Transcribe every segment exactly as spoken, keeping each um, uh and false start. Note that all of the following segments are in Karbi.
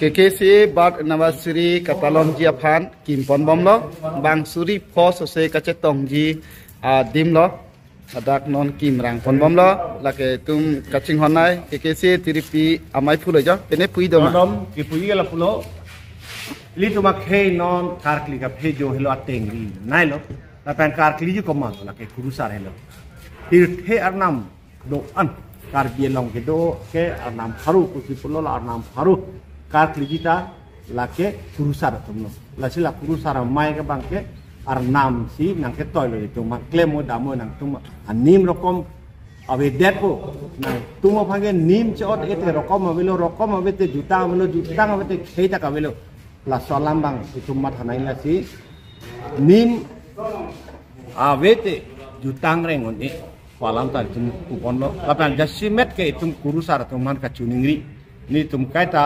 K K C A birth anniversary katalonji aphan kim ponbomlo, bang suri pho sose kachetongji adim lo, ladak non kim rang ponbomlo, lake itum kachinghon nai, K K C A tiripi amei phulo jo, pine pui do ma? Dodom, kipuji la pulo. Ilitum akhei non karkli kaphejo helo atengri nailo. Lapen karkliji komat, lake kurusar helo. Tirthe arnam do-an, Karbi Anglong kedo ke arnam pharo, pusi pulo la arnam pharo karkliji ta lake kurusar atumlo. Lasi la kurusar amei ke bang ke arnam si nangketoi lo itum, klem mo dam mo nangtum anim rokom avedetpo. Nangtum aphan ke nim che-ot-e te rokom avelo, rokom ave te jutang avelo, jutang ave te khei ta kavelo. Laso alam bang itum matha nai, lasi nim ave te jutang reng un-e pu alam ta itum puponlo. Lapen jasemet ke itum kurusar atum aphan kachiningri. Nelitum kaita,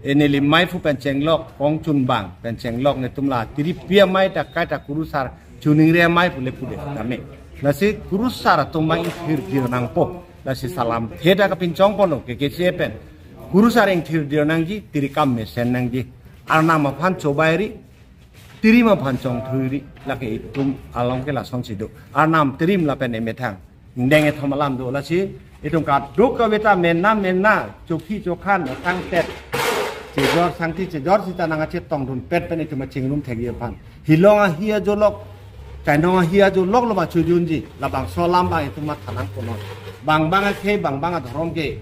eh, neli meiphu pen chenglok, kongchun bang pen chenglok, nelitum la tiripi amei ta kaita kurusar chiningri amei pule pude tame. Lasi kurusar atum bang ingthir dir nangpo. Lasi salamthe ta kapinchong ponlo K K C A pen. Kurusar ingthir dir nangji, tiri kam mesen nangji. Arnam aphan chobairi, tirim aphan chongthuiri, lake itum along ke lasonsi do. Arnam tirim lapen emethang ingdeng ethom alam do, lasi itum kadokave ta mena mena, chokhi chokhan, tangtet, chejor sangti chejor sita nangkachetongdunpet pen itum achingrum thekji aphan. Hilong ahi ajolok, kainong ahi ajolok lo ma chojunji, labangso alam bang itum matha nangkoknon. Bang bang akhei, bang bang adhorom ke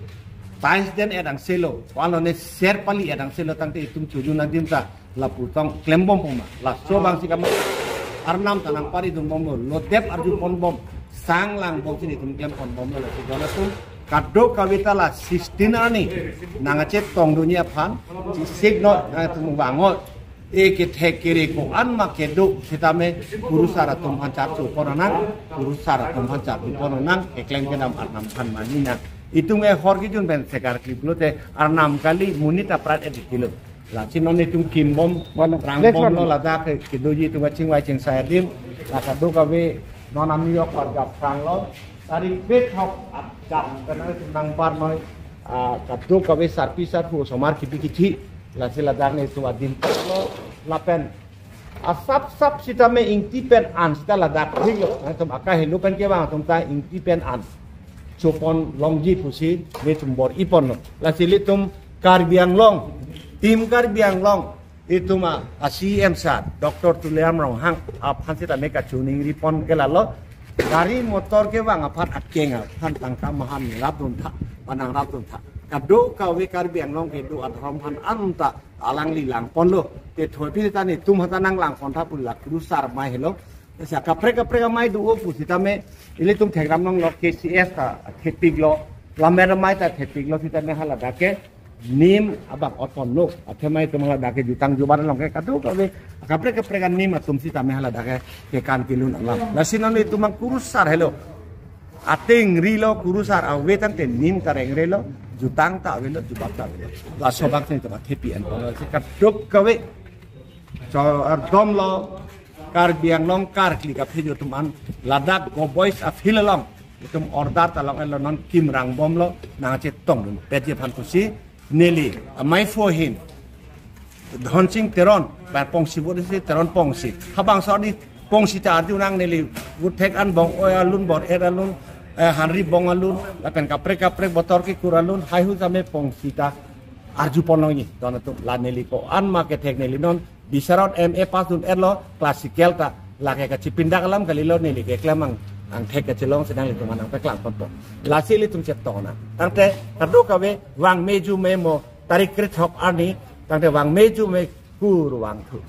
tais den-et angselo, ko-an lone ser pali-et angselo tangte itum chojun adim ta lapu tong klembompo ma. Laso bang si kam arnam ta nangpari dunbomlo, lodep arju ponbom, sang langbom si nelitum klem ponbomlo. Lasi don atum kadokave ta la sixteen arni nangkachetongdunji aphan, chesik noi, nangtum vang noi. E kethek kere ko-an ma kedo sitame kurusar atum aphan charcho pon nang, kurusar atum aphan charcho pon nang, keklem kedam arnam aphan mani nang. Itum e hor kijun pen se karkli pulote arnam kali, monit aprat-et kilo. Lasi non itum kimbom, One, next one. Rangbomlo ladak ke kedoji itum kachingvai chingsai adim, la kadokave non amiyok pargap sanglo. Tarik bethok atgap karena itum nangbar noi, ah, kadokave sarpi sarpo osomar kipi kithi, lasi ladak nelitum adim lo, lapen asap sap sitame ingti pen an sita ladak hinglo, nangtum akai helo pen kevang atum ta ingti pen an chopon longji pusi nelitum bor-i ponlo. Lasi ilitum Karbi Anglong, Team Karbi Anglong, itum a, a C M sir, Doctor Tuliram Ronghang aphan sitame kachiningri pon ke lalo, gari motor kevang aphan akeng aphan tangka mahan rapdun tha, panang rapdun tha. Kadokave Karbi Anglong kedo adhorom aphan anta alangli lang ponlo. Te thoi pi ta nelitum hata nanglang pon tha pu la kurusar amei helo. Sa kaprek kaprek amei do-o pusitame ilitum thekdam nanglo, K C S ta thepiklo, lammet amei ta thepiklo sitame haladak ke nim abang ot ponlo. Athema itum haladak ke jutang jubat along ke kadokave kaprek kaprek anim atum sitame haladak ke kekan kelun alam. Lasi non itum abang kurusar helo. Atengrilo, kurusar ave tangte nim ta rengrelo, jutang ta avelo, jubat ta avelo. Laso bang si itum athepi an ponlo, lasi kadokave. So, ardomlo, Karbi Anglong karkli kaphejo atum an, ladak Go Boys a-field along itum order ta long-etlo, non kim rangbomlo, nangchetongdunpetji aphan pusi, neli amei phu ahin Dhonsing Teron, ba Pongsi vote si Teron Pongsi. Habang so ni Pongsi ta arju nang, neli vote thek an bong oi alun, bor-et alun, eh, hanri bong alun, lapen kaprek kaprek botor kekur alun, haihui sitame Pongsi ta arju pon longji. Don atum, la neli ko-an ma kethek, neli non Bisarat M A pass dun-etlo, classical ta, lake kachipindak alam kalilo, neli keklem ang, angthek kachelong si nanglitum aphan nangpaklang ponpo. Lasi ilitum chetong nang. Tangte kadokave vangme jume mo, tarik krethok arni, tangte vangme jume kurvangthu.